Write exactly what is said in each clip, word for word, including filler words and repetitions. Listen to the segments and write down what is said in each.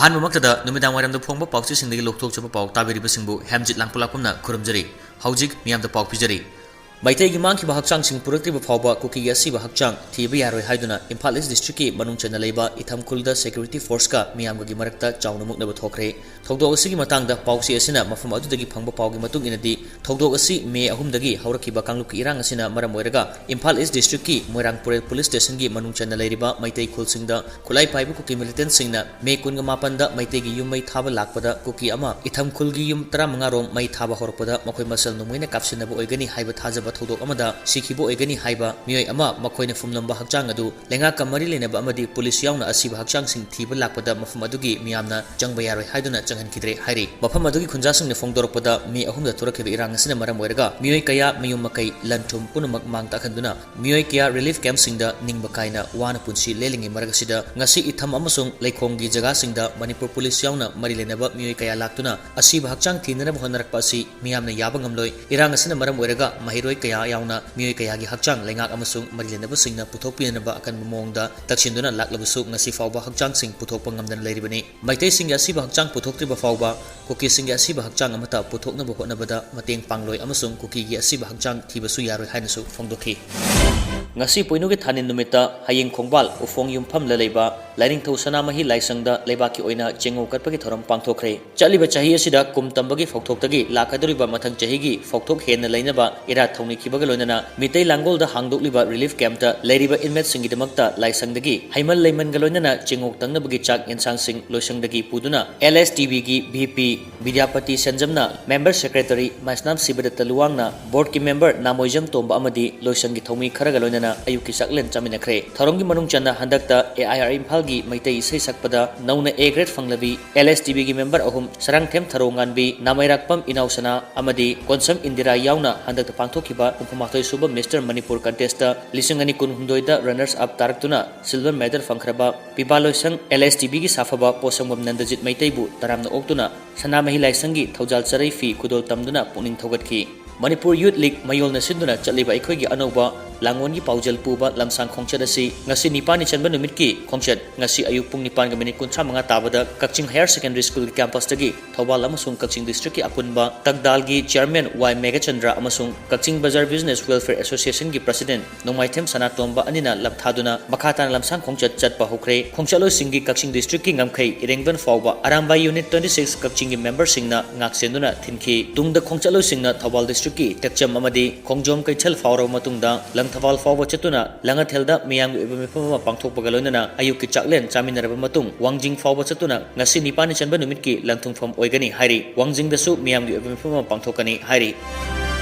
ꯑꯍꯥꯟꯕꯃꯛꯇꯗ ꯅꯨꯃꯤꯗꯥꯡ ꯋꯥꯏꯔꯝꯗ ꯐꯣꯡꯕ ꯄꯥꯎꯆꯦꯁꯤꯡꯗꯒꯤ ꯂꯧꯊꯣꯛꯆꯕ ꯄꯥꯎ ꯇꯥꯕꯤꯔꯤꯕꯁꯤꯡꯕꯨ ꯍꯦꯝꯖꯤꯠ ꯂꯥꯡꯄꯣꯛꯂꯥꯛꯄꯝꯅ ꯈꯨꯔꯨꯝꯖꯔꯤ꯫ ꯍꯧꯖꯤꯛ ꯃꯤꯌꯥꯝꯗ ꯄꯥꯎ ꯄꯤꯖꯔꯤ꯫ ꯃꯩꯇꯩꯒꯤ ꯃꯥꯡꯈꯤꯕ ꯍꯛꯆꯥꯡꯁꯤꯡ ꯄꯨꯔꯛꯇ꯭ꯔꯤꯕ ꯐꯥꯎꯕ ꯀꯨꯀꯤꯒꯤ ꯑꯁꯤꯕ ꯍꯛꯆꯥꯡ ꯊꯤꯕ ꯌꯥꯔꯣꯏ ꯍꯥꯏꯗꯨꯅ ꯏꯝꯐꯥꯜ ꯏꯁ ꯗꯤꯁꯇ꯭ꯔꯤꯛꯀꯤ ꯃꯅꯨꯡ ꯆꯟꯅ ꯂꯩꯕ ꯏꯊꯝꯈꯨꯜꯗ ꯁꯦꯀ꯭ꯌꯨꯔꯤꯇꯤ ꯐꯣꯔꯁꯀ ꯃꯤꯌꯥꯝꯒꯒꯤ ꯃꯔꯛꯇ ꯆꯥꯎꯅ ꯃꯨꯛꯅꯕ ꯊꯣꯛꯈ꯭ꯔꯦ꯫ ꯊꯧꯗꯣꯛ ꯑꯁꯤꯒꯤ ꯃꯇꯥꯡꯗ ꯄꯥꯎꯆꯦ ꯑꯁꯤꯅ ꯃꯐꯝ ꯑꯗꯨꯗꯒꯤ ꯐꯪꯕ ꯄꯥꯎꯒꯤ ꯃꯇꯨꯡ ꯏꯟꯅꯗꯤ, ꯊꯧꯗꯣꯛ ꯑꯁꯤ ꯃꯦ ꯑꯍꯨꯝꯗꯒꯤ ꯍꯧꯔꯛꯈꯤꯕ ꯀꯥꯡꯂꯨꯞꯀꯤ ꯏꯔꯥꯡ ꯑꯁꯤꯅ ꯃꯔꯝ ꯑꯣꯏꯔꯒ ꯏꯝꯐꯥꯜ ꯏꯁ ꯗꯤꯁꯇ꯭ꯔꯤꯛꯀꯤ ꯃꯣꯏꯔꯥꯡ ꯄꯨꯔꯦꯜ ꯄꯨꯂꯤꯁ ꯁ꯭ꯇꯦꯁꯟꯒꯤ ꯃꯅꯨꯡ ꯆꯟꯅ ꯂꯩꯔꯤꯕ ꯃꯩꯇꯩ ꯈꯨꯜꯁꯤꯡꯗ ꯈꯨꯠꯂꯥꯏ ꯄꯥꯏꯕ ꯀꯨꯀꯤ ꯃꯤꯂꯤꯇꯦꯟꯠꯁꯤꯡꯅ ꯃꯦ ꯀꯨꯟꯒ ꯃꯥꯄꯟꯗ ꯃꯩꯇꯩꯒꯤ ꯌꯨꯝ ꯃꯩ ꯊꯥꯕ ꯂꯥꯛꯄꯗ ꯀꯨꯀꯤ ꯑꯃ ꯏꯊꯝ ꯈꯨꯜꯒꯤ ꯌꯨꯝ ꯇꯔꯥꯃꯉꯥ ꯔꯣꯝ ꯃꯩ ꯊꯥꯕ ꯍꯧꯔꯛꯄꯗ ꯃꯈꯣꯏ ꯃꯁꯦꯜ ꯅꯣꯡꯃꯩꯅ ꯀꯥꯞꯁꯤꯟꯅꯕ ꯑꯣꯏꯒꯅꯤ ꯍꯥꯏꯕ ꯊꯥꯖꯕ ꯊꯧꯗꯣꯛ ꯑꯃꯗ ꯁꯤꯈꯤꯕ ꯑꯣꯏꯒꯅꯤ ꯍꯥꯏꯕ ꯃꯤꯑꯣꯏ ꯑꯃ ꯃꯈꯣꯏꯅ ꯐꯨꯝꯂꯝꯕ ꯍꯛꯆꯥꯡ ꯑꯗꯨ ꯂꯩꯉꯥꯛꯀ ꯃꯔꯤ ꯂꯩꯅꯕ ꯑꯃꯗꯤ ꯄꯨꯂꯤꯁ ꯌꯥꯎꯅ ꯑꯁꯤꯕ ꯍꯛꯆꯥꯡꯁꯤꯡ ꯊꯤꯕ ꯂꯥꯛꯄꯗ ꯃꯐꯝ ꯑꯗꯨꯒꯤ ꯃꯤꯌꯥꯝꯅ ꯆꯪꯕ ꯌꯥꯔꯣꯏ ꯍꯥꯏꯗꯨꯅ ꯆꯪꯍꯟꯈꯤꯗ꯭ꯔꯦ ꯍꯥꯏꯔꯤ꯫ ꯃꯐꯝ ꯑꯗꯨꯒꯤ ꯈꯨꯟꯖꯥꯁꯤꯡꯅ ꯐꯣꯡꯗꯣꯔꯛꯄꯗ ꯃꯦ ꯑꯍꯨꯝꯗ ꯊꯣꯔꯛꯈꯤꯕ ꯏꯔꯥꯡ ꯑꯁꯤꯅ ꯃꯔꯝ ꯑꯣꯏꯔꯒ ꯃꯤꯑꯣꯏ ꯀꯌꯥ, ꯃꯌꯨꯝ ꯃꯀꯩ, ꯂꯟ ꯊꯨꯝ ꯄꯨꯝꯅꯃꯛ ꯃꯥꯡ ꯇꯥꯛꯍꯟꯗꯨꯅ ꯃꯤꯑꯣꯏ ꯀꯌꯥ ꯔꯤꯂꯤꯐ ꯀꯦꯝꯞꯁꯤꯡꯗ ꯅꯤꯡꯕ ꯀꯥꯏꯅ ꯋꯥꯅ ꯄꯨꯟꯁꯤ ꯂꯦꯜꯂꯤꯉꯩ ꯃꯔꯛ ꯑꯁꯤꯗ ꯉꯁꯤ ꯏꯊꯝ ꯑꯃꯁꯨꯡ ꯂꯩꯈꯣꯡꯒꯤ ꯖꯒꯥꯁꯤꯡꯗ ꯃꯅꯤꯄꯨꯔ ꯄꯨꯂꯤꯁ ꯌꯥꯎꯅ ꯃꯔꯤ ꯂꯩꯅꯕ ꯃꯤꯑꯣꯏ ꯀꯌꯥ ꯂꯥꯛꯇꯨꯅ ꯑꯁꯤꯕ ꯍꯛꯆꯥꯡ ꯊꯤꯅꯅꯕ ꯍꯣꯠꯅꯔꯛꯄ ꯑꯁꯤ ꯃꯤꯌꯥꯝꯅ ꯌꯥꯕ ꯉꯝꯂꯣꯏ꯫ ꯏꯔꯥꯡ ꯑꯁꯤꯅ ꯃꯔꯝ ꯑꯣꯏꯔꯒ ꯃꯍꯩꯔꯣꯏ ꯀꯌꯥ ꯌꯥꯎꯅ ꯃꯤꯑꯣꯏ ꯀꯌꯥꯒꯤ ꯍꯛꯆꯥꯡ ꯂꯩꯉꯥꯛ ꯑꯃꯁꯨꯡ ꯃꯔꯤ ꯂꯩꯅꯕꯁꯤꯡꯅ ꯄꯨꯊꯣꯛꯄꯤꯅꯅꯕ ꯑꯀꯟꯕ ꯃꯑꯣꯡꯗ ꯇꯛꯁꯤꯟꯗꯨꯅ ꯂꯥꯛꯂꯕꯁꯨ ꯉꯁꯤ ꯐꯥꯎꯕ ꯍꯛꯆꯥꯡꯁꯤꯡ ꯄꯨꯊꯣꯛꯄ ꯉꯝꯗꯅ ꯂꯩꯔꯤꯕꯅꯤ꯫ ꯃꯩꯇꯩꯁꯤꯡꯒꯤ ꯑꯁꯤꯕ ꯍꯛꯆꯥꯡ ꯄꯨꯊꯣꯛꯇ꯭ꯔꯤꯕ ꯐꯥꯎꯕ ꯀꯨꯀꯤꯁꯤꯡꯒꯤ ꯑꯁꯤꯕ ꯍꯛꯆꯥꯡ ꯑꯃꯠꯇ ꯄꯨꯊꯣꯛꯅꯕ ꯍꯣꯠꯅꯕꯗ ꯃꯇꯦꯡ ꯄꯥꯡꯂꯣꯏ ꯑꯃꯁꯨꯡ ꯀꯨꯀꯤꯒꯤ ꯑꯁꯤꯕ ꯍꯛꯆꯥꯡ ꯊꯤꯕꯁꯨ ꯌꯥꯔꯣꯏ ꯍꯥꯏꯅꯁꯨ ꯐꯣꯡꯗꯣꯛꯈꯤ꯫ ꯉꯁꯤ ꯄꯣꯏꯅꯨꯒꯤ ꯊꯥꯅꯤꯟ ꯅꯨꯃꯤꯠꯇ ꯍꯌꯦꯡ ꯈꯣꯡꯕꯥꯜ ꯎꯐꯣꯡ ꯌꯨꯝꯐꯝꯗ ꯂꯩꯕ ꯂꯥꯏꯅꯤꯡꯊꯧ ꯁꯅꯥꯃꯍꯤ ꯂꯥꯏꯁꯪꯗ ꯂꯩꯕꯥꯛꯀꯤ ꯑꯣꯏꯅ ꯆꯦꯡꯉꯧ ꯀꯠꯄꯒꯤ ꯊꯧꯔꯝ ꯄꯥꯡꯊꯣꯛꯈ꯭ꯔꯦ꯫ ꯆꯠꯂꯤꯕ ꯆꯍꯤ ꯑꯁꯤꯗ ꯀꯨꯝ ꯇꯝꯕꯒꯤ ꯐꯥꯎꯊꯣꯛꯇꯒꯤ ꯂꯥꯛꯀꯗꯧꯔꯤꯕ ꯃꯊꯪ ꯆꯍꯤꯒꯤ ꯐꯥꯎꯊꯣꯛ ꯍꯦꯟꯅ ꯂꯩꯅꯕ ꯏꯔꯥꯠ ꯊꯧꯅꯤꯈꯤꯕꯒ ꯂꯣꯏꯅꯅ ꯃꯤꯇꯩ ꯂꯥꯡꯒꯣꯜꯗ ꯍꯥꯡꯗꯣꯛꯂꯤꯕ ꯔꯤꯂꯤꯐ ꯀꯦꯝꯞꯇ ꯂꯩꯔꯤꯕ ꯏꯟꯃꯦꯠꯁꯤꯡꯒꯤꯗꯃꯛꯇ ꯂꯥꯏꯁꯪꯗꯒꯤ ꯍꯩꯃꯜ ꯂꯩꯃꯟꯒ ꯂꯣꯏꯅꯅ ꯆꯦꯡꯉꯧ ꯇꯪꯅꯕꯒꯤ ꯆꯥꯛ ꯌꯦꯟꯁꯥꯡꯁꯤꯡ ꯂꯣꯏꯁꯪꯗꯒꯤ ꯄꯨꯗꯨꯅ ꯑꯦꯜ ꯑꯦꯁ ꯇꯤ ꯕꯤꯒꯤ ꯚꯤ ꯄꯤ ꯕꯤꯗ꯭ꯌꯥꯄꯇꯤ ꯁꯦꯟꯖꯝꯅ ꯃꯦꯝꯕꯔ ꯁꯦꯀ꯭ꯔꯦꯇꯔꯤ ꯃꯩꯁꯅꯥꯝ ꯁꯤꯕꯗꯠꯇ ꯂꯨꯋꯥꯡꯅ ꯕꯣꯔꯗꯀꯤ ꯃꯦꯝꯕꯔ ꯅꯥꯃꯣꯏꯖꯝ ꯇꯣꯝꯕ ꯑꯃꯗꯤ ꯂꯣꯏꯁꯪꯒꯤ ꯊꯧꯃꯤ ꯈꯔꯒ ꯂꯣꯏꯅꯅ ꯑꯌꯨꯛꯀꯤ ꯆꯥꯛꯂꯦꯟ ꯆꯥꯃꯤꯟꯅꯈ꯭ꯔꯦ꯫ ꯊꯧꯔꯝꯒꯤ ꯃꯅꯨꯡ ꯆꯟꯅ ꯍꯟꯗꯛꯇ ꯑꯦ ꯑꯥꯏ ꯑꯥꯔ ꯏꯝꯐꯥꯜꯒꯤ ꯃꯩꯇꯩ ꯏꯁꯩ ꯁꯛꯄꯗ ꯅꯧꯅ ꯑꯦ grade ꯐꯪꯂꯕꯤ L S T ꯕꯤꯒꯤ member ꯑꯍꯨꯝ, ꯁꯔꯥꯡꯊꯦꯝ ꯊꯔꯣ ꯉꯥꯟꯕꯤ, ꯅꯥꯃꯩꯔꯥꯛꯄꯝ ꯏꯅꯥꯎꯁꯅꯥ ꯑꯃꯗꯤ ꯀꯣꯟꯁꯝ ꯏꯟꯗꯤꯔꯥ ꯌꯥꯎꯅ ꯍꯟꯗꯛꯇ ꯄꯥꯡꯊꯣꯛꯈꯤꯕ ꯍꯨꯝꯐꯨ ꯃꯥꯊꯣꯏ ꯁꯨꯕ ꯃꯤꯁꯇꯔ ꯃꯅꯤꯄꯨꯔ ꯀꯟꯇꯦꯁꯇ ꯂꯤꯁꯤꯡ ꯑꯅꯤ ꯀꯨꯟꯍꯨꯝꯗꯣꯏꯗ ꯔꯅꯔꯁ ꯑꯞ ꯇꯥꯔꯛꯇꯨꯅ ꯁꯤꯜꯚꯔ ꯃꯦꯗꯜ ꯐꯪꯈ꯭ꯔꯕ ꯄꯤꯕꯥ ꯂꯣꯏꯁꯪ ꯑꯦꯜ ꯑꯦꯁ ꯇꯤ ꯕꯤꯒꯤ ꯁꯥꯐꯕ ꯄꯣꯠꯁꯪꯕꯝ ꯅꯟꯗꯖꯤꯠ ꯃꯩꯇꯩꯕꯨ ꯇꯔꯥꯝꯅ ꯑꯣꯛꯇꯨꯅ ꯁꯅꯥꯃꯍꯤ ꯂꯥꯏꯁꯪꯒꯤ ꯊꯧꯖꯥꯜ ꯆꯔꯩ ꯐꯤ ꯈꯨꯗꯣꯜ ꯇꯝꯗꯨꯅ ꯄꯨꯛꯅꯤꯡ ꯊꯧꯒꯠꯈꯤ꯫ ꯃꯅꯤꯄꯨꯔ ꯌꯨꯠ ꯂꯤꯒ ꯃꯌꯣꯜꯅ ꯁꯤꯟꯗꯨꯅ ꯆꯠꯂꯤꯕ ꯑꯩꯈꯣꯏꯒꯤ ꯑꯅꯧꯕ ꯂꯥꯡꯒꯣꯜꯒꯤ ꯄꯥꯎꯖꯦꯜ ꯄꯨꯕ ꯂꯝꯁꯥꯡ ꯈꯣꯡꯆꯠ ꯑꯁꯤ ꯉꯁꯤ ꯅꯤꯄꯥꯜꯅꯤ ꯆꯟꯕ ꯅꯨꯃꯤꯠꯀꯤ ꯈꯣꯡꯆꯠ ꯉꯁꯤ ꯑꯌꯨꯛ ꯄꯨꯡ ꯅꯤꯄꯥꯟꯒ ꯃꯤꯅꯤꯠ ꯀꯨꯟꯊ꯭ꯔꯥ ꯃꯉꯥ ꯇꯥꯕꯗ ꯀꯛꯆꯤꯡ ꯍꯥꯌꯔ ꯁꯦꯀꯦꯟꯗꯔꯤ ꯁ꯭ꯀꯨꯜꯒꯤ ꯀꯦꯝꯄꯁꯇꯒꯤ ꯊꯧꯕꯥꯜ ꯑꯃꯁꯨꯡ ꯀꯛꯆꯤꯡ ꯗꯤꯁꯇ꯭ꯔꯤꯛꯀꯤ ꯑꯄꯨꯟꯕ ꯇꯛꯗꯥꯜꯒꯤ ꯆꯤꯌꯔꯃꯦꯟ ꯋꯥꯏ ꯃꯦꯘꯆꯟꯗ꯭ꯔ ꯑꯃꯁꯨꯡ ꯀꯛꯆꯤꯡ ꯕꯖꯥꯔ ꯕꯤꯖꯤꯅꯦꯁ ꯋꯦꯜꯐꯤꯌꯔ ꯑꯦꯁꯣꯁꯤꯌꯦꯁꯟꯒꯤ ꯄ꯭ꯔꯁꯤꯗꯦꯟꯠ ꯅꯣꯡꯃꯥꯏꯊꯦꯝ ꯁꯅꯥꯇꯣꯝꯕ ꯑꯅꯤꯅ ꯂꯝꯊꯥꯗꯨꯅ ꯃꯈꯥ ꯇꯥꯅ ꯂꯝꯁꯥꯡ ꯈꯣꯡꯆꯠ ꯆꯠꯄ ꯍꯧꯈ꯭ꯔꯦ꯫ ꯈꯣꯡꯆꯠꯂꯣꯏꯁꯤꯡꯒꯤ ꯀꯛꯆꯤꯡ ꯗꯤꯁꯇ꯭ꯔꯤꯛꯀꯤ ꯉꯝꯈꯩ ꯏꯔꯦꯡꯕꯟ ꯐꯥꯎꯕ ꯑꯔꯥꯝꯕꯥꯏ ꯌꯨꯅꯤꯠ twenty six ꯀꯛꯆꯤꯡꯒꯤ ꯃꯦꯝꯕꯔꯁꯤꯡꯅ ꯉꯥꯛꯁꯦꯟꯗꯨꯅ ꯊꯤꯟꯈꯤ꯫ ꯇꯨꯡꯗ ꯈꯣꯡꯆꯠꯂꯣꯏꯁꯤꯡꯅ ꯊꯧꯕꯥꯜ ꯗꯤꯁꯇ꯭ꯔꯤꯛꯀꯤ ꯇꯦꯛꯆꯝ ꯑꯃꯗꯤ ꯈꯣꯡꯖꯣꯝ ꯀꯩꯊꯦꯜ ꯐꯥꯎꯔꯕ ꯃꯇꯨꯡꯗ ꯂꯪꯊꯕꯥꯜ ꯐꯥꯎꯕ ꯆꯠꯇꯨꯅ ꯂꯪꯉꯊꯦꯜꯗ ꯃꯤꯌꯥꯝꯒꯤ ꯑꯣꯏꯕ ꯃꯤꯐꯝ ꯑꯃ ꯄꯥꯡꯊꯣꯛꯄꯒ ꯂꯣꯏꯅꯅ ꯑꯌꯨꯛꯀꯤ ꯆꯥꯛꯂꯦꯟ ꯆꯥꯃꯤꯟꯅꯔꯕ ꯃꯇꯨꯡ ꯋꯥꯡꯖꯤꯡ ꯐꯥꯎꯕ ꯆꯠꯇꯨꯅ ꯉꯁꯤ ꯅꯤꯄꯥꯜꯅꯤ ꯆꯟꯕ ꯅꯨꯃꯤꯠꯀꯤ ꯂꯪꯊꯨꯡꯐꯝ ꯑꯣꯏꯒꯅꯤ ꯍꯥꯏꯔꯤ꯫ ꯋꯥꯡꯖꯤꯡꯗꯁꯨ ꯃꯤꯌꯥꯝꯒꯤ ꯑꯣꯏꯕ ꯃꯤꯐꯝ ꯑꯃ ꯄꯥꯡꯊꯣꯛꯀꯅꯤ ꯍꯥꯏꯔꯤ꯫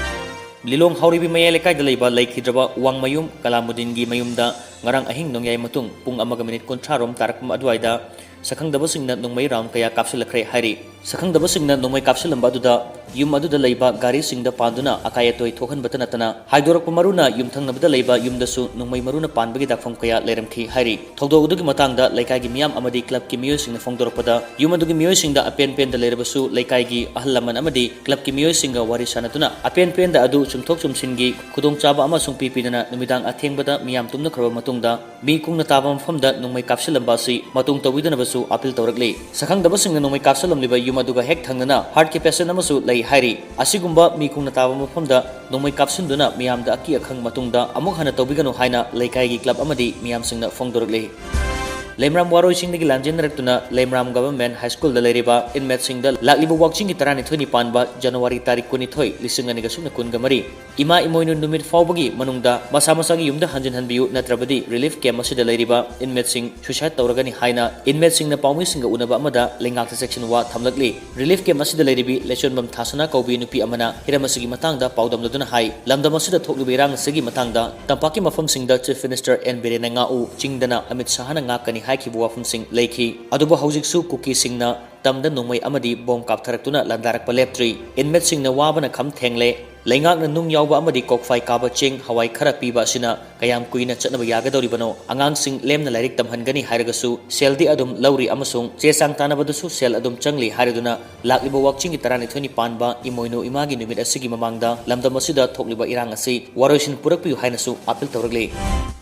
ꯂꯤꯂꯣꯡ ꯍꯥꯎꯔꯩꯕꯤ ꯃꯌꯥꯏ ꯂꯩꯀꯥꯏꯗ ꯂꯩꯕ ꯂꯩꯈꯤꯗ꯭ꯔꯕ ꯋꯥꯡꯃꯌꯨꯝ ꯀꯂꯥꯃꯨꯗꯤꯟꯒꯤ ꯃꯌꯨꯝꯗ ꯉꯔꯥꯡ ꯑꯍꯤꯡ ꯅꯣꯡꯌꯥꯏ ꯃꯇꯨꯡ ꯄꯨꯡ ꯑꯃꯒ ꯃꯤꯅꯤꯠ ꯀꯨꯟꯊ꯭ꯔꯥ ꯔꯣꯝ ꯇꯥꯔꯛꯄ ꯑꯗꯨꯋꯥꯏꯗ ꯁꯛꯈꯪꯗꯕꯁꯤꯡꯅ ꯅꯣꯡꯃꯩ ꯔꯥꯎꯟ ꯀꯌꯥ ꯀꯥꯞꯁꯤꯜꯂꯛꯈ꯭ꯔꯦ ꯍꯥꯏꯔꯤ꯫ ꯁꯛꯈꯪꯗꯕꯁꯤꯡꯅ ꯅꯣꯡꯃꯩ ꯀꯥꯞꯁꯤꯜꯂꯝꯕ ꯑꯗꯨꯗ ꯌꯨꯝ ꯑꯗꯨꯗ ꯂꯩꯕ ꯒꯥꯔꯤꯁꯤꯡꯗ ꯄꯥꯟꯗꯨꯅ ꯑꯀꯥꯏ ꯑꯇꯣꯏ ꯊꯣꯛꯍꯟꯕꯇ ꯅꯠꯇꯅ ꯍꯥꯏꯗꯣꯔꯛꯄ ꯃꯔꯨꯅ ꯌꯨꯝꯊꯪꯅꯕꯗ ꯂꯩꯕ ꯌꯨꯝꯗꯁꯨ ꯅꯣꯡꯃꯩ ꯃꯔꯨꯅ ꯄꯥꯟꯕꯒꯤ ꯗꯥꯛꯐꯝ ꯀꯌꯥ ꯂꯩꯔꯝꯈꯤ ꯍꯥꯏꯔꯤ꯫ ꯊꯧꯗꯣꯛ ꯑꯗꯨꯒꯤ ꯃꯇꯥꯡꯗ ꯂꯩꯀꯥꯏꯒꯤ ꯃꯤꯌꯥꯝ ꯑꯃꯗꯤ ꯀ꯭ꯂꯕꯀꯤ ꯃꯤꯑꯣꯏꯁꯤꯡꯅ ꯐꯣꯡꯗꯣꯔꯛꯄꯗ ꯌꯨꯝ ꯑꯗꯨꯒꯤ ꯃꯤꯑꯣꯏꯁꯤꯡꯗ ꯑꯄꯦꯟ ꯄꯦꯟꯗ ꯂꯩꯔꯕꯁꯨ ꯂꯩꯀꯥꯏꯒꯤ ꯑꯍꯜ ꯂꯃꯟ ꯑꯃꯗꯤ ꯀ꯭ꯂꯕꯀꯤ ꯃꯤꯑꯣꯏꯁꯤꯡꯒ ꯋꯥꯔꯤ ꯁꯥꯟꯅꯗꯨꯅ ꯑꯄꯦꯟ ꯄꯦꯟꯗ ꯑꯗꯨ ꯆꯨꯝꯊꯣꯛ ꯆꯨꯝꯁꯤꯟꯒꯤ ꯈꯨꯗꯣꯡꯆꯥꯕ ꯑꯃ ꯁꯨꯡꯄꯤ ꯄꯤꯗꯅ ꯅꯨꯃꯤꯗꯥꯡ ꯑꯊꯦꯡꯕꯗ ꯃꯤꯌꯥꯝ ꯇꯨꯝꯅꯈ꯭ꯔꯕ ꯃꯇꯨꯡꯗ ꯃꯤ ꯀꯨꯡꯅ ꯇꯥꯕ ꯃꯐꯝꯗ ꯅꯣꯡꯃꯩ ꯀꯥꯞꯁꯤꯜꯂꯝꯕ ꯑꯁꯤ ꯃꯇꯨꯡ ꯇꯧꯕꯤꯗꯅꯕꯁꯨ ꯑꯥꯄꯤꯜ ꯇꯧꯔꯛꯂꯤ꯫ ꯁꯛꯈꯪꯗꯕꯁꯤꯡꯅ ꯅꯣꯡꯃꯩ ꯀꯥꯞꯁꯤꯜꯂꯝꯂꯤꯕ ꯌꯨꯝ ꯑꯗꯨꯒ ꯍꯦꯛ ꯊꯪꯅꯅ ꯍꯥꯔꯠꯀꯤ ꯄꯦꯁꯦꯟ ꯑꯃꯁꯨ ꯂꯩ ꯍꯥꯏꯔꯤ꯫ ꯑꯁꯤꯒꯨꯝꯕ ꯃꯤ ꯀꯨꯡꯅ ꯇꯥꯕ ꯃꯐꯝꯗ ꯅꯣꯡꯃꯩ ꯀꯥꯞꯁꯤꯟꯗꯨꯅ ꯃꯤꯌꯥꯝꯗ ꯑꯀꯤ ꯑꯈꯪ ꯃꯇꯨꯡꯗ ꯑꯃꯨꯛ ꯍꯟꯅ ꯇꯧꯕꯤꯒꯅꯨ ꯍꯥꯏꯅ ꯂꯩꯀꯥꯏꯒꯤ ꯀ꯭ꯂꯕ ꯑꯃꯗꯤ ꯃꯤꯌꯥꯝꯁꯤꯡꯅ ꯐꯣꯡꯗꯣꯔꯛꯂꯤ꯫ ꯂꯩꯃꯔꯥꯝ ꯋꯥꯔꯣꯏꯁꯤꯡꯗꯒꯤ ꯂꯥꯟꯖꯦꯟꯅꯔꯛꯇꯨꯅ ꯂꯩꯃꯔꯥꯝ ꯒꯚꯔꯟꯃꯦꯟꯠ ꯍꯥꯏ ꯁ꯭ꯀꯨꯜꯗ ꯂꯩꯔꯤꯕ ꯏꯟꯃꯦꯠꯁꯤꯡꯗ ꯂꯥꯛꯂꯤꯕ ꯋꯥꯛꯆꯤꯡꯒꯤ ꯇꯔꯥꯅꯤꯊꯣꯏꯅꯤ ꯄꯥꯟꯕ ꯖꯅꯋꯥꯔꯤ ꯇꯥꯔꯤꯛ ꯀꯨꯟꯅꯤꯊꯣꯏ, ꯂꯤꯁꯤꯡ ꯑꯅꯤꯒ ꯁꯨꯞꯅ ꯀꯨꯟꯒ ꯃꯔꯤ, ꯏꯃꯥ ꯏꯃꯣꯏꯅꯨ ꯅꯨꯃꯤꯠ ꯐꯥꯎꯕꯒꯤ ꯃꯅꯨꯡꯗ ꯃꯁꯥ ꯃꯁꯥꯒꯤ ꯌꯨꯝꯗ ꯍꯟꯖꯤꯟꯍꯟꯕꯤꯌꯨ, ꯅꯠꯇ꯭ꯔꯕꯗꯤ ꯔꯤꯂꯤꯐ ꯀꯦꯝꯞ ꯑꯁꯤꯗ ꯂꯩꯔꯤꯕ ꯏꯟꯃꯦꯠꯁꯤꯡ ꯁꯨꯏꯁꯥꯏꯗ ꯇꯧꯔꯒꯅꯤ ꯍꯥꯏꯅ ꯏꯟꯃꯦꯠꯁꯤꯡꯅ ꯄꯥꯎꯃꯤꯁꯤꯡꯒ ꯎꯅꯕ ꯑꯃꯗ ꯂꯩꯉꯥꯛꯇ ꯆꯦꯛꯁꯤꯟ ꯋꯥ ꯊꯝꯂꯛꯂꯤ꯫ ꯔꯤꯂꯤꯐ ꯀꯦꯝꯞ ꯑꯁꯤꯗ ꯂꯩꯔꯤꯕꯤ ꯂꯩꯆꯣꯟꯕꯝ ꯊꯥꯁꯅꯥ ꯀꯧꯕꯤ ꯅꯨꯄꯤ ꯑꯃꯅ ꯍꯤꯔꯝ ꯑꯁꯤꯒꯤ ꯃꯇꯥꯡꯗ ꯄꯥꯎꯗꯝꯂꯗꯨꯅ ꯍꯥꯏ, ꯂꯝꯗꯝ ꯑꯁꯤꯗ ꯊꯣꯛꯂꯤꯕ ꯏꯔꯥꯡ ꯑꯁꯤꯒꯤ ꯃꯇꯥꯡꯗ ꯇꯝꯄꯥꯛꯀꯤ ꯃꯐꯝꯁꯤꯡꯗ ꯆꯤꯐ ꯃꯤꯅꯤꯁꯇꯔ ꯑꯦꯟ ꯕꯤꯔꯦꯟꯅ ꯉꯥꯛꯎ, ꯆꯤꯡꯗꯅ ꯑꯃꯤꯠ ꯁꯥꯍꯅ ꯉꯥꯛꯀꯅꯤ ꯍꯥꯏꯈꯤꯕ ꯋꯥꯐꯝꯁꯤꯡ ꯂꯩꯈꯤ꯫ ꯑꯗꯨꯕꯨ ꯍꯧꯖꯤꯛꯁꯨ ꯀꯨꯀꯤꯁꯤꯡꯅ ꯇꯝꯗ ꯅꯣꯡꯃꯩ ꯑꯃꯗꯤ ꯕꯣꯝ ꯀꯥꯞꯊꯔꯛꯇꯨꯅ ꯂꯥꯟꯗꯥꯔꯛꯄ ꯂꯦꯞꯇ꯭ꯔꯤ꯫ ꯏꯟꯃꯦꯠꯁꯤꯡꯅ ꯋꯥꯕꯅ ꯈꯝ ꯊꯦꯡꯂꯦ꯫ ꯂꯩꯉꯥꯛꯅ ꯅꯨꯡ ꯌꯥꯎꯕ ꯑꯃꯗꯤ ꯀꯣꯛꯐꯥꯏ ꯀꯥꯕ ꯆꯦꯡ, ꯍꯋꯥꯏ ꯈꯔ ꯄꯤꯕ ꯑꯁꯤꯅ ꯀꯌꯥꯝ ꯀꯨꯏꯅ ꯆꯠꯅꯕ ꯌꯥꯒꯗꯧꯔꯤꯕꯅꯣ? ꯑꯉꯥꯡꯁꯤꯡ ꯂꯦꯝꯅ ꯂꯥꯏꯔꯤꯛ ꯇꯝꯍꯟꯒꯅꯤ ꯍꯥꯏꯔꯒꯁꯨ ꯁꯦꯜꯗꯤ ꯑꯗꯨꯝ ꯂꯧꯔꯤ ꯑꯃꯁꯨꯡ ꯆꯦ ꯆꯥꯡ ꯇꯥꯟꯅꯕꯗꯁꯨ ꯁꯦꯜ ꯑꯗꯨꯝ ꯆꯪꯂꯤ ꯍꯥꯏꯔꯗꯨꯅ ꯂꯥꯛꯂꯤꯕ ꯋꯥꯛꯆꯤꯡꯒꯤ ꯇꯔꯥꯅꯤꯊꯣꯏꯅꯤ ꯄꯥꯟꯕ ꯏꯃꯣꯏꯅꯨ ꯏꯃꯥꯒꯤ ꯅꯨꯃꯤꯠ ꯑꯁꯤꯒꯤ ꯃꯃꯥꯡꯗ ꯂꯝꯗꯝ ꯑꯁꯤꯗ ꯊꯣꯛꯂꯤꯕ ꯏꯔꯥꯡ ꯑꯁꯤ ꯋꯥꯔꯣꯏꯁꯤꯟ ꯄꯨꯔꯛꯄꯤꯌꯨ ꯍꯥꯏꯅꯁꯨ ꯑꯥꯄꯤꯜ ꯇꯧꯔꯛꯂꯤ꯫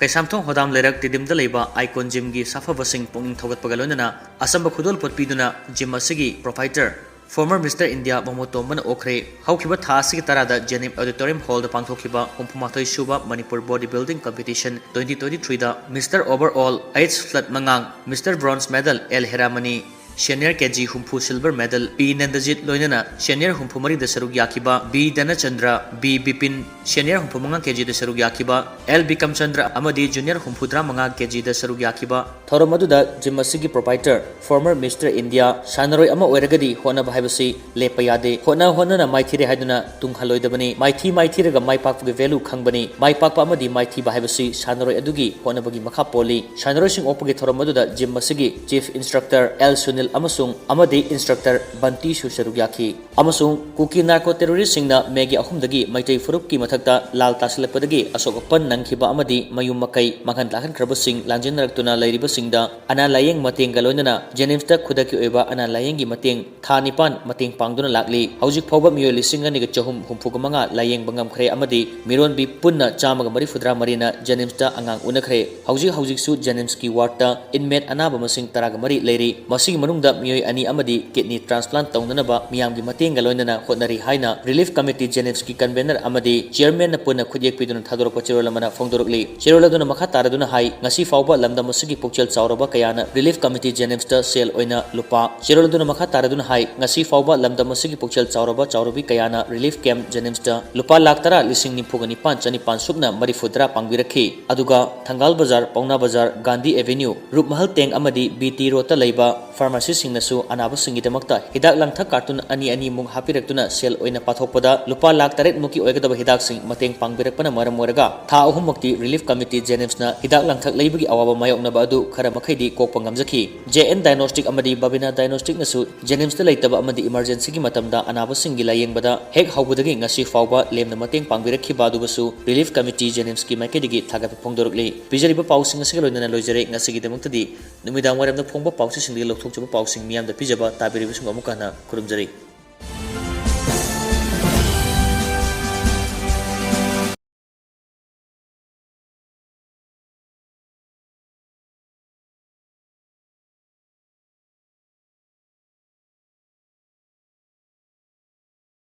ꯀꯩꯁꯥꯝꯊꯣꯡ ꯍꯣꯗꯥꯝ ꯂꯩꯔꯛ ꯇꯤꯗꯤꯝꯗ ꯂꯩꯕ ꯑꯥꯏꯀꯣꯟ ꯖꯤꯝꯒꯤ ꯁꯥꯐꯕꯁꯤꯡ ꯄꯨꯛꯅꯤꯡ ꯊꯧꯒꯠꯄꯒ ꯂꯣꯏꯅꯅ ꯑꯆꯝꯕ ꯈꯨꯗꯣꯜꯄꯣꯠ ꯄꯤꯗꯨꯅ ꯖꯤꯝ ꯑꯁꯤꯒꯤ proprietor former Mister India momo ꯇꯣꯝꯕꯅ ꯑꯣꯛꯈ꯭ꯔꯦ꯫ ꯍꯧꯈꯤꯕ ꯊꯥ ꯑꯁꯤꯒꯤ ꯇꯔꯥꯗ ꯖꯦꯅꯤꯝ ꯑꯣꯗꯤꯇꯣꯔꯤꯌꯝ ꯍꯣꯜꯗ ꯄꯥꯡꯊꯣꯛꯈꯤꯕ ꯍꯨꯝꯐꯨ ꯃꯥꯊꯣꯏ ꯁꯨꯕ Manipur body building competition twenty twenty threeꯗ Mister Overall H Flat ꯃꯉꯥꯡ, Mister Bronze Medal L ꯍꯦꯔꯥꯃꯅꯤ, Senior KG ꯍꯨꯝꯐꯨ Silver Medal P ꯅꯟꯗꯖꯤꯠ ꯂꯣꯏꯅꯅ Senior ꯍꯨꯝꯐꯨ ꯃꯔꯤꯗ ꯁꯔꯨꯛ ꯌꯥꯈꯤꯕ B ꯙꯅꯆꯟꯗ꯭ꯔ, B ꯕꯤꯄꯤꯟ, Senior ꯍꯨꯝꯐꯨ ꯃꯉꯥ KGꯗ ꯁꯔꯨꯛ ꯌꯥꯈꯤꯕ L ꯕꯤꯀꯝꯆꯟꯗ꯭ꯔ ꯑꯃꯗꯤ Junior ꯍꯨꯝꯐꯨꯇꯔꯥ ꯃꯉꯥ KGꯗ ꯁꯔꯨꯛ ꯌꯥꯈꯤꯕ꯫ ꯊꯧꯔꯝ ꯑꯗꯨꯗ ꯖꯤꯝ ꯑꯁꯤꯒꯤ ꯄ꯭ꯔꯣꯄꯥꯏꯇꯔ former Mister India, ꯁꯥꯟꯅꯔꯣꯏ ꯑꯃ ꯑꯣꯏꯔꯒꯗꯤ ꯍꯣꯠꯅꯕ ꯍꯥꯏꯕꯁꯤ ꯂꯦꯞꯄ ꯌꯥꯗꯦ꯫ ꯍꯣꯠꯅ ꯍꯣꯠꯅꯅ ꯃꯥꯏꯊꯤꯔꯦ ꯍꯥꯏꯗꯨꯅ ꯇꯨꯡꯍꯜꯂꯣꯏꯗꯕꯅꯤ꯫ ꯃꯥꯏꯊꯤ ꯃꯥꯏꯊꯤꯔꯒ ꯃꯥꯏ ꯄꯥꯛꯄꯒꯤ value ꯈꯪꯕꯅꯤ꯫ ꯃꯥꯏ ꯄꯥꯛꯄ ꯑꯃꯗꯤ ꯃꯥꯏꯊꯤꯕ ꯍꯥꯏꯕꯁꯤ ꯁꯥꯟꯅꯔꯣꯏ ꯑꯗꯨꯒꯤ ꯍꯣꯠꯅꯕꯒꯤ ꯃꯈꯥ ꯄꯣꯜꯂꯤ꯫ ꯁꯥꯟꯅꯔꯣꯏꯁꯤꯡ ꯑꯣꯛꯄꯒꯤ ꯊꯧꯔꯝ ꯑꯗꯨꯗ ꯖꯤꯝ ꯑꯁꯤꯒꯤ Chief Instructor L ꯁꯨꯅꯤꯜ ꯑꯃꯁꯨꯡ ꯑꯃꯗꯤ Instructor ꯕꯟꯇꯤꯁꯨ ꯁꯔꯨꯛ ꯌꯥꯈꯤ꯫ ꯑꯃꯁꯨꯡ ꯀꯨꯀꯤ ꯅꯥꯔꯀꯣ ꯇꯦꯔꯣꯔꯤꯁꯁꯤꯡꯅ ꯃꯦꯒꯤ ꯑꯍꯨꯝꯗꯒꯤ ꯃꯩꯇꯩ ꯐꯨꯔꯨꯞꯀꯤ ꯃꯊꯛꯇ ꯂꯥꯜ ꯇꯥꯁꯤꯜꯂꯛꯄꯗꯒꯤ ꯑꯁꯣꯛ ꯑꯄꯟ ꯅꯪꯈꯤꯕ ꯑꯃꯗꯤ ꯃꯌꯨꯝ ꯃꯀꯩ ꯃꯥꯡꯍꯟ ꯇꯥꯛꯍꯟꯈ꯭ꯔꯕꯁꯤꯡ ꯂꯥꯟꯖꯦꯟꯅꯔꯛꯇꯨꯅ ꯂꯩꯔꯤꯕꯁꯤꯡꯗ ꯑꯅꯥ ꯂꯥꯌꯦꯡ ꯃꯇꯦꯡꯒ ꯂꯣꯏꯅꯅ ꯖꯦꯅꯤꯝꯁꯇ ꯈꯨꯗꯛꯀꯤ ꯑꯣꯏꯕ ꯑꯅꯥ ꯂꯥꯌꯦꯡꯒꯤ ꯃꯇꯦꯡ ꯊꯥ ꯅꯤꯄꯥꯟ ꯃꯇꯦꯡ ꯄꯥꯡꯗꯨꯅ ꯂꯥꯛꯂꯤ꯫ ꯍꯧꯖꯤꯛ ꯐꯥꯎꯕ ꯃꯤꯑꯣꯏ ꯂꯤꯁꯤꯡ ꯑꯅꯤꯒ ꯆꯍꯨꯝ ꯍꯨꯝꯐꯨꯒ ꯃꯉꯥ ꯂꯥꯌꯦꯡꯕ ꯉꯝꯈ꯭ꯔꯦ ꯑꯃꯗꯤ ꯃꯤꯔꯣꯟꯕꯤ ꯄꯨꯟꯅ ꯆꯥꯝꯃꯒ ꯃꯔꯤꯐꯨꯇꯔꯥ ꯃꯔꯤꯅ ꯖꯦꯅꯤꯝꯁꯇ ꯑꯉꯥꯡ ꯎꯅꯈ꯭ꯔꯦ꯫ ꯍꯧꯖꯤꯛ ꯍꯧꯖꯤꯛꯁꯨ ꯖꯦꯅꯤꯝꯁꯀꯤ ꯋꯥꯔꯗꯇ inmate ꯑꯅꯥꯕ ꯃꯁꯤꯡ ꯇꯔꯥꯒ ꯃꯔꯤ ꯂꯩꯔꯤ꯫ ꯃꯁꯤꯒꯤ ꯃꯅꯨꯡꯗ ꯃꯤꯑꯣꯏ ꯑꯅꯤ ꯑꯃꯗꯤ kidney transplant ꯇꯧꯅꯅꯕ ꯃꯤꯌꯥꯝꯒꯤ ꯃꯇꯦꯡꯒ ꯂꯣꯏꯅꯅ ꯍꯣꯠꯅꯔꯤ ꯍꯥꯏꯅ Relief Committee ꯖꯦꯅꯤꯝꯁꯀꯤ convener ꯑꯃꯗꯤ chairmanꯅ ꯄꯨꯟꯅ ꯈꯨꯠꯌꯦꯛ ꯄꯤꯗꯨꯅ ꯊꯥꯗꯣꯔꯛꯄ ꯆꯦꯔꯣꯜ ꯑꯃꯅ ꯐꯣꯡꯗꯣꯔꯛꯂꯤ꯫ ꯆꯦꯔꯣꯜ ꯑꯗꯨꯅ ꯃꯈꯥ ꯇꯥꯔꯗꯨꯅ ꯍꯥꯏ, ꯉꯁꯤ ꯐꯥꯎꯕ ꯂꯝꯗꯝ ꯑꯁꯤꯒꯤ ꯄꯨꯛꯆꯦꯜ ꯆꯥꯎꯔꯕ ꯀꯌꯥꯅ Relief Committee ꯖꯦꯅꯤꯝꯁꯇ ꯁꯦꯜ ꯑꯣꯏꯅ ꯂꯨꯄꯥ, ꯆꯦꯔꯣꯜ ꯑꯗꯨꯅ ꯃꯈꯥ ꯇꯥꯔꯗꯨꯅ ꯍꯥꯏ, ꯉꯁꯤ ꯐꯥꯎꯕ ꯂꯝꯗꯝ ꯑꯁꯤꯒꯤ ꯄꯨꯛꯆꯦꯜ ꯆꯥꯎꯔꯕ ꯆꯥꯎꯔꯕꯤ ꯀꯌꯥꯅ Relief Camp ꯖꯦꯅꯤꯝꯁꯇ ꯂꯨꯄꯥ ꯂꯥꯈ ꯇꯔꯥ ꯂꯤꯁꯤꯡ ꯅꯤꯐꯨꯒ ꯅꯤꯄꯥꯟ ꯆꯅꯤꯄꯥꯟ ꯁꯨꯞꯅ ꯃꯔꯤꯐꯨꯇꯔꯥ ꯄꯥꯡꯕꯤꯔꯛꯈꯤ꯫ ꯑꯗꯨꯒ ꯊꯪꯒꯥꯜ ꯕꯖꯥꯔ, ꯄꯥꯎꯅꯥ ꯕꯖꯥꯔ, ꯒꯥꯟꯙꯤ ꯑꯦꯚꯦꯅ꯭ꯌꯨ, ꯔꯨꯞꯃꯍꯜ ꯇꯦꯡ ꯑꯃꯗꯤ ꯕꯤ ꯇꯤ ꯔꯣꯗꯇ ꯂꯩꯕ ꯐꯥꯔꯃꯥꯁꯤꯁꯤꯡꯅꯁꯨ ꯑꯅꯥꯕꯁꯤꯡꯒꯤꯗꯃꯛꯇ ꯍꯤꯗꯥꯛ ꯂꯥꯡꯊꯛ ꯀꯥꯔꯇꯨꯟ ꯑꯅꯤ ꯑꯅꯤꯃꯨꯛ ꯍꯥꯞꯄꯤꯔꯛꯇꯨꯅ ꯁꯦꯜ ꯑꯣꯏꯅ ꯄꯥꯊꯣꯛꯄꯗ ꯂꯨꯄꯥ ꯂꯥꯈ ꯇꯔꯦꯠ ꯃꯨꯛꯀꯤ ꯑꯣꯏꯒꯗꯕ ꯍꯤꯗꯥꯛꯁꯤꯡ ꯃꯇꯦꯡ ꯄꯥꯡꯕꯤꯔꯛꯄꯅ ꯃꯔꯝ ꯑꯣꯏꯔꯒ ꯊꯥ ꯑꯍꯨꯝꯃꯛꯇꯤ ꯔꯤꯂꯤꯐ ꯀꯃꯤꯇꯤ ꯖꯦꯅꯤꯝꯁꯅ ꯍꯤꯗꯥꯛ ꯂꯥꯡꯊꯛ ꯂꯩꯕꯒꯤ ꯑꯋꯥꯕ ꯃꯥꯌꯣꯛꯅꯕ ꯑꯗꯨ ꯈꯔ ꯃꯈꯩꯗꯤ ꯀꯣꯛꯄ ꯉꯝꯖꯈꯤ꯫ ꯖꯦ ꯑꯦꯟ ꯗꯥꯏꯒꯅꯣꯁꯇꯤꯛ ꯑꯃꯗꯤ ꯕꯕꯤꯅꯥ ꯗꯥꯏꯒꯅꯣꯁꯇꯤꯛꯅꯁꯨ ꯖꯦꯅꯤꯝꯁꯇ ꯂꯩꯇꯕ ꯑꯃꯗꯤ ꯏꯃꯔꯖꯦꯟꯁꯤꯒꯤ ꯃꯇꯝꯗ ꯑꯅꯥꯕꯁꯤꯡꯒꯤ ꯂꯥꯌꯦꯡꯕꯗ ꯍꯦꯛ ꯍꯧꯕꯗꯒꯤ ꯉꯁꯤ ꯐꯥꯎꯕ ꯂꯦꯝꯅ ꯃꯇꯦꯡ ꯄꯥꯡꯕꯤꯔꯛꯈꯤꯕ ꯑꯗꯨꯕꯨꯁꯨ ꯔꯤꯂꯤꯐ ꯀꯃꯤꯇꯤ ꯖꯦꯅꯤꯝꯁꯀꯤ ꯃꯥꯏꯀꯩꯗꯒꯤ ꯊꯥꯒꯠꯄ ꯐꯣꯡꯗꯣꯔꯛꯂꯤ꯫ ꯄꯤꯖꯔꯤꯕ ꯄꯥꯎꯁꯤꯡ ꯑꯁꯤꯒ ꯂꯣꯏꯅꯅ ꯂꯣꯏꯖꯔꯦ ꯉꯁꯤꯒꯤꯗꯃꯛꯇꯗꯤ꯫ ꯅꯨꯃꯤꯗꯥꯡ ꯋꯥꯏꯔꯝꯗ ꯐꯣꯡꯕ ꯄꯥꯎꯆꯦꯁꯤꯡꯗꯒꯤ ꯂꯧꯊꯣꯛꯆꯕ ꯄꯥꯎꯁꯤꯡ ꯃꯤꯌꯥꯝꯗ ꯄꯤꯖꯕ ꯇꯥꯕꯤꯔꯤꯕꯁꯤꯡꯕꯨ ꯑꯃꯨꯛꯀ ꯍꯟꯅ ꯈꯨꯔꯨꯝꯖꯔꯤ꯫